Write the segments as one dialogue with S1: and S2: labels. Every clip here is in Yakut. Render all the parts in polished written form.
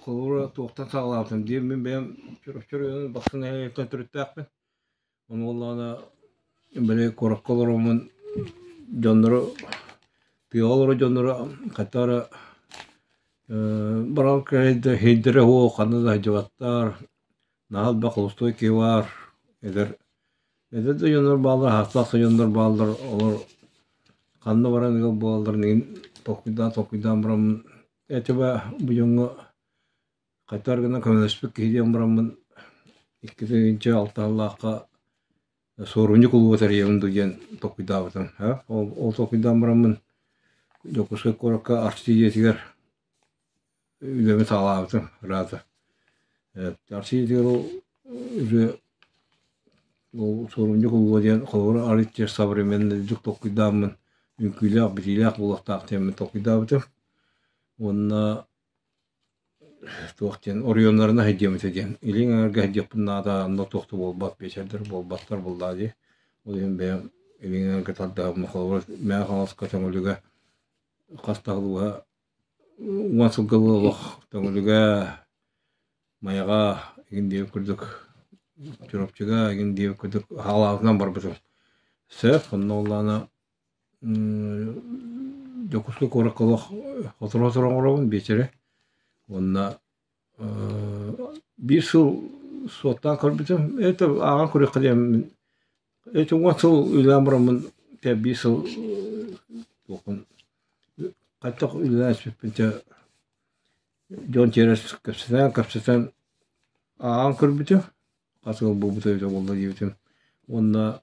S1: Холобура туохтан саҕалаабытым диэн мин бэйэм Чурапчы оройуонун Бахсы нэһилиэгиттэн төрүттээхпин. Ону буоллаҕына били куоракка олороммун дьоннору тыаҕа олорор дьоннору хайта эрэ баран кэһэйдэрэ суох, ханна да сылдьыбаттар, наһаа элбэх холостуой киһи баар, эдэр эдэр да дьоннор бааллар, аһаахтаах да дьоннор бааллар, олор ханна баран ыал буолалларын игин толкуйдаан-толкуйдаан бараммын этибэ бу дьоҥҥо хайдах гына көмөлөспүт киһи диэн бараммын 2006 сыллаахха суорумньу кулууба тэрийэбин дуу диэн толкуйдаабытым. Ол толкуйдаан бараммын Дьокуускай куоракка Арчы дьиэтигэр үлэбин саҕалаабытым ыраата. Арчы дьиэтигэр ол уже ол суорумньу кулууба диэн холобура арыт современнайдык толкуйдааммын үҥкүүлээх битиилээх буолуохтаах диэммин толкуйдаабытым. Уонна туох диэн оройуоннарынан сылдьыам этэ диэн илиҥ аҥарга сылдьыахпын наада онно туох да буолбат биэчэрдэр буолбаттар буоллаҕа дии ол иһин бэйэм илиҥ аҥарга тардыһабын холобур Мэҥэ Хаҥаласка Төҥүлүгэ хас да сылга 10 сылга олох Төҥүлүгэ Майаҕа игин диэбит курдук Чурапчыга игин диэбит курдук хаалаабытынан барбытым сөп онно буоллаҕына Дьокуускай куоракка олох сотору-сотору оҥоробун биэчэри уонна биир сыл суоттаан көрбүтүм это ааҕан көрүөххэ диэммин эти 10 сыл үлэлээн бараммын дьэ биир сыл туохпун хайдах үлэлээн испиппин дьэ дьон тиэрэ кэпсэтэн-кэпсэтэн ааҕан көрбүтүм хас ыал буолбута эбитэ буолла диэбитим уонна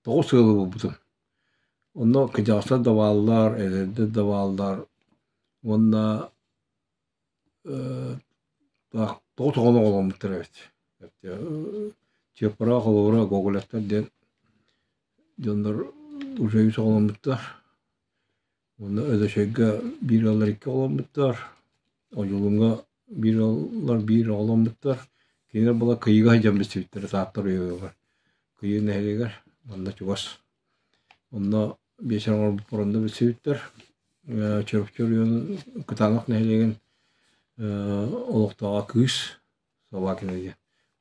S1: 9 ыалы булбутум. Онно кырдьаҕастар да бааллар, эдэрдэр да бааллар уонна 9 оҕону оҕоломмуттар эбит. Чыаппара холобура Гоголевтар диэн дьоннор уже үс оҕоломмуттар. Уонна Өлөчөйгө биир ыаллар икки оҕоломмуттар, Одьулууҥҥа биир ыаллар биир оҕоломмуттар. Кинилэр була Кыйыга сылдьан билсибиттэрэ Таатта оройуонугар. Кыйы нэһилиэгэр манна чугас. Онно биэчэр оҥорбуппар онно билсибиттэр. Чурапчы оройуонун Кытаанах нэһилиэгин олохтооҕо кыыс Собакина диэн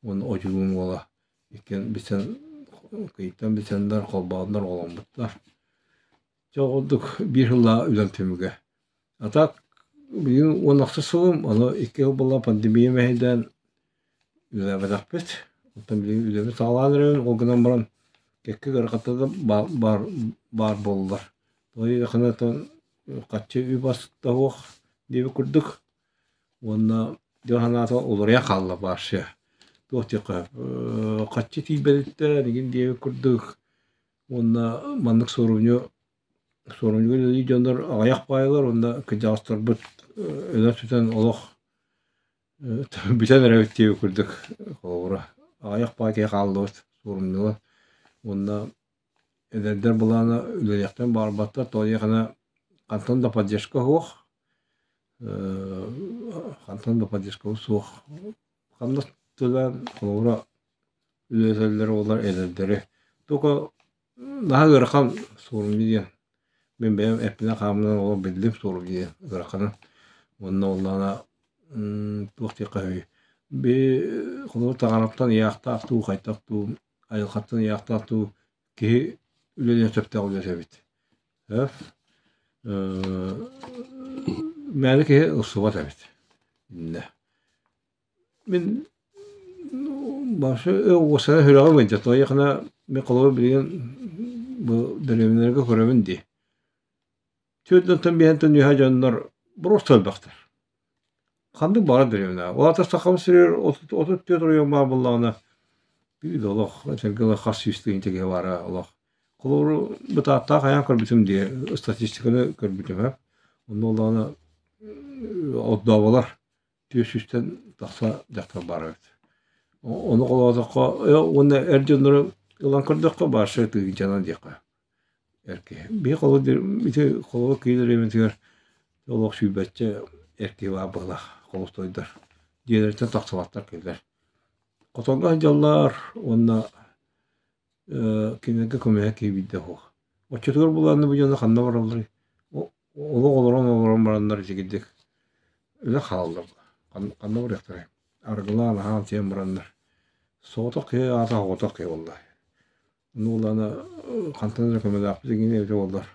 S1: уонна Одьулуун уола иккиэн билсэн Кыйыттан билсэннэр холбооннор оҕоломмуттар. Дьэ ол курдук биир сыллаах үлэм түмүгэ. А так билигин 16 сылым, ону 2 сыл буолла пандемия мэһэйдээн үлэлээбэтэхпит. Оттон билигин үлэбин саҕалаан эрэбин, ол гынан баран кэккэ ыарахаттар да баар, баар буоллулар. Тоҕо диэтэххинэ оттон хаччы үп ас да суох диэбит курдук. Уонна дьон санаата уларыйа хаалла вообще. Туох диэххэ сөп, хаччы тиийбэтиттэн игин диэбит курдук Уонна маннык суорумньу суорумньуга үлэлиир дьоннор аҕыйах баайылар уонна кырдьаҕастарбыт өлөн-сүтэн олох бүтэн эрэбит диэбит курдук холобура аҕыйах баай киһи хааллыбыт суорумньуга уонна эдэрдэр былаана үлэлиэхтэрин баҕарбаттар тоҕо диэххинэ хантан да поддержка суох хантан да поддержка суох хамнас төлөөн холобура үлэлэтэллэр уоллар эдэрдэри только наһаа ыарахан суорумньу диэн мин бэйэм эппинэн-хааммынан олох биллим суорумньу диэн ыараханын уонна онно туох диэххэ үһүй би холобур таҥараттан ыйаахтаах дуу хайдах дуу айылҕаттан ыйаахтаах дуу киһи үлэлиэн сөптөөх үлэтэ эбит мээнэ киһи ылсыбат эбит иннэ Мин башы уосана сүрэҕим ыйда. Тоҕо мин холобур билигин бу дэриэбинэлэргэ көрөбүн дии. Түөрт биһэнтэн үөһэ дьоннор просто элбэхтэр. Ханнык баҕарар дэриэбинэҕэ. Ол аата Сахабыт сиригэр 34 оройуон баар буоллаҕына биир да олох этэргэ дылы хас сүүс тыһыынча киһи баара олох. Холобур бытааттаах айаан көрбүтүм дии, статистиканы көрбүтүм ээ. Онно буоллаҕына ордооболор 400-тэн тахса дьахтар баар эбит. Ону холоотоххо уонна эр дьоннору ылан көрдөххө баарша тыһыынчанан диэххэ эр киһи. Биһи холобур ити холобур киин дэриэбинэтигэр олох сүүрбэччэ эр киһи баар быһыылаах холустуойдар. Дьиэлэриттэн тахсыбаттар кинилэр. Хотоҥҥо сылдьаллар уонна кинилэргэ көмөһө киһи биирдэ суох. Оччотугар булаанны бу дьоно ханна баралларый? Олох олорон олорон бараннар итигирдик өлө хааллар. Ханна барыахтарай? Арыгылаан аһаан сиэн бараннар. Соҕотох киһи аата соҕотох киһи буолла. Ону хантан эрэ көмөлөөхпүт игини эбитэ буоллар.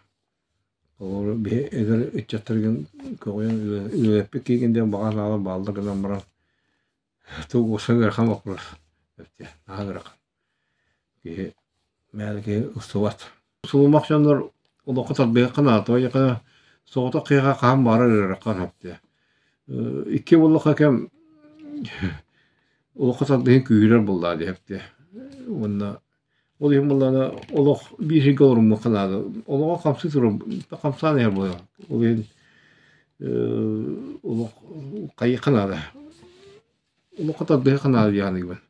S1: Олору биһи эдэр ыччаттаргын көҕүйэн үлэлэппит киһигин диэн баҕа санаалар бааллар гынан баран тугу уопсай ыарахан боппуруос эбит наһаа ыарахан. Киһи мээнэ киһи устубат. Сулумах дьоннор олоххо тарбыйахха наада, тоҕо соҕотох киһиэхэ хаһан баҕарар ыарахан сөптөөх. Икки буоллахха кэм олоххо тардыһыы күүһүрэр буоллаҕа дии сөптөөх. Уонна ол иһин буоллаҕына олох биир сиргэ олорумуохха наада. Олоҕо хамсыы турар, хамсаан иһэр буолар. Ол иһин олох хайыахха наада. Олоххо тардыһыахха наада дии саныыбын.